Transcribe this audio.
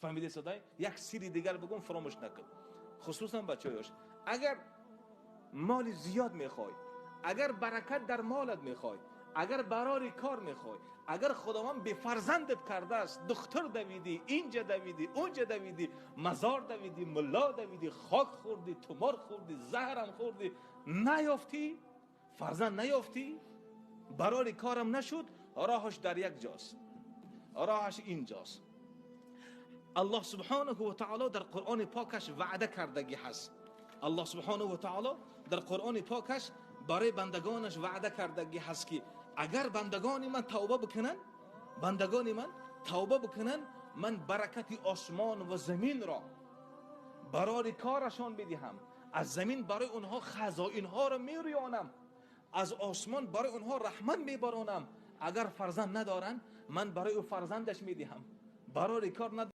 Фаҳмида садай? Як сири дигар бигӯм, фаромӯш накун, хусусан бачаҳояш. Агар моли зиёд мехоҳӣ, агар баракат дар молат мехоҳӣ, агар барори кор мехоҳӣ, агар Худованд бефарзандат кардааст, духтар давидӣ, инҷа давидӣ, онҷа давидӣ, мазор давидӣ, мулло давидӣ, хок хӯрдӣ, тумор хӯрдӣ, заҳрам хӯрдӣ, наёфтӣ, фарзанд наёфтӣ, барори корам нашуд, роҳаш дар як ҷост, роҳаш инҷост. Аллоҳ субҳонаҳу ва таъоло дар Қуръони покаш ваъда кардагӣ ҳаст. Аллоҳ субҳонаҳу ва таъоло дар Қуръони покаш барои бандагонаш ваъда кардагӣ ҳаст, ки агар бандагони ман тавба бикунанд, бандагони ман тавба бикунанд, ман баракати осмон ва заминро барори корашон бидиҳам, аз замин барои онҳо хазоинҳоро мерӯёнам, аз осмон барои онҳо раҳмат мебаронам. Агар фарзанд надоранд, ман барои ӯ фарзандаш медиҳам. Барори кор надоранд.